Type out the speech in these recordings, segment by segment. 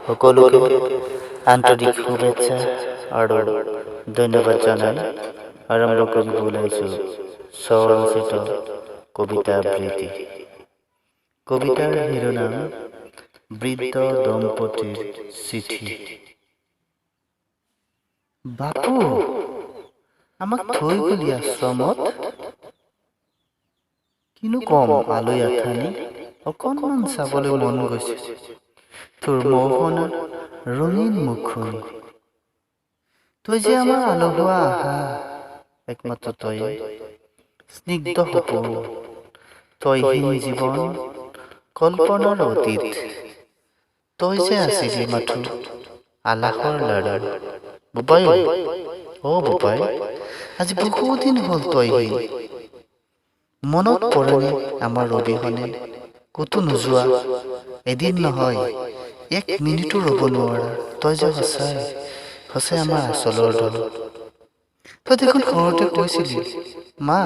সকলোকে আন্তৰিক শুভেচ্ছা আৰু ধন্যবাদ জনাই আৰম্ভ কৰিব ওলাইছোঁ স্বৰচিত কবিতা আবৃত্তি। কবিতাৰ শিৰোনাম বৃদ্ধ দম্পতীৰ চিঠি। বাপু, আমাক থৈ গলি আশ্ৰমত, কিনো কম আলৈ আথানি, অকণমান চাবলৈ মন গৈছে তোৰ মৌসনা ৰঙীন মুখখনি। তই যে আমাৰ আলসুৱা আশা, একমাত্ৰ তয়ে স্নিগ্ধ সপোন, তইহীন জীৱন কল্পনাৰ অতীত। তই যে আছিলি মাথো আলাসৰ লাড়ু। বোপাই, অ বোপাই, আজি বহুদিন হ'ল তইহীন। মনত পৰেনে আমাৰ অবিহনে ক'তো নোযোৱা, এদিন নহয় এক মিনিটো ৰ'ব নোৱাৰা? তই যে সঁচাই সঁচাই আমাৰ আচলৰ ধন। তই দেখোন সৰুতে কৈছিলি, মা,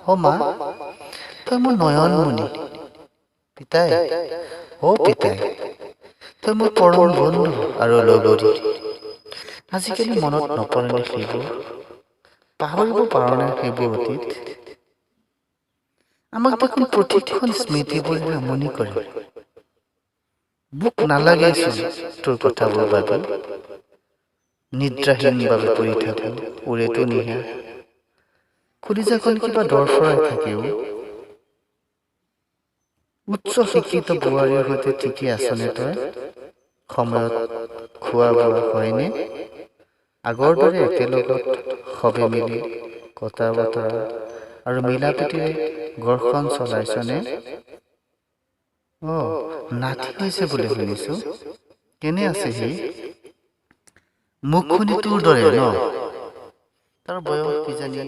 অ মা, তই মোৰ নয়নমণি। পিতাই, অ পিতাই, তই মোৰ পৰম বন্ধু আৰু লগৰী। আজিকালি মনত নপৰেনে সেইবোৰ? পাহৰিব পাৰনে সেইবোৰ অতীত? আমাক দেখোন প্ৰতিখন স্মৃতিবোৰে আমনি কৰে। মোক নালাগেচোন তোৰ কথাবোৰ ভাবি। নিদ্ৰাহীনভাৱে পৰি থাকোঁ ওৰেটো নিশা। কলিজাখন কিবা দৰফৰাই থাকেও। উচ্চ শিক্ষিত বোৱাৰীৰ সৈতে ঠিকে আছনে তই? সময়ত খোৱা বোৱা হয়নে? আগৰ দৰে একেলগত সবে মিলি কথা বতৰা আৰু মিলা প্ৰীতিৰে ঘৰখন চলাইছনে? অ, নাতি হৈছে বুলি শুনিছোঁ, কেনে আছে সি? মুখখনি তোৰ দৰে ন? তাৰ বয়স কিজানি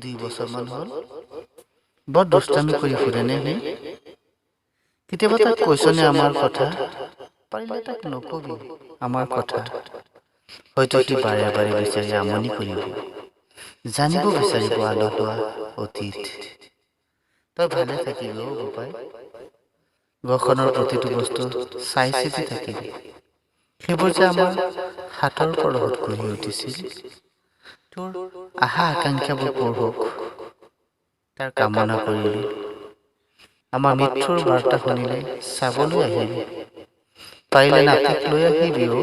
2 বছৰমান হ'ল। বৰ দুষ্টামি কৰি ফুৰেনে সি? কেতিয়াবা তাক কৈছনে আমাৰ কথা? পাৰিলে তাক নকবি আমাৰ কথা, হয়তো সি বাৰে বাৰে বিচাৰি আমনি কৰিব, জানিব বিচাৰিব আলসুৱা অতীত। তই ভালে থাকিবি অ বোপাই। ঘৰখনৰ প্ৰতিটো বস্তু চাই চিতি থাকিবি। সেইবোৰ যে আমাৰ হাতৰ পৰশত গঢ়ি উঠিছিল। তোৰ আশা আকাংক্ষাবোৰ পূৰ হওক তাৰ কামনা কৰিলোঁ। আমাৰ মৃত্যুৰ বাৰ্তা শুনিলে চাবলৈ আহিবি। পাৰিলে নাতিক লৈ আহিবি অ।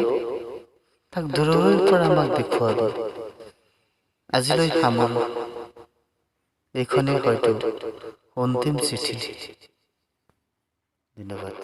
তাক দূৰৈৰ পৰা আমাক দেখুৱাবি। আজিলৈ সামৰোঁ। এইখনেই হয়তো অন্তিম চিঠি। ধন্যবাদ।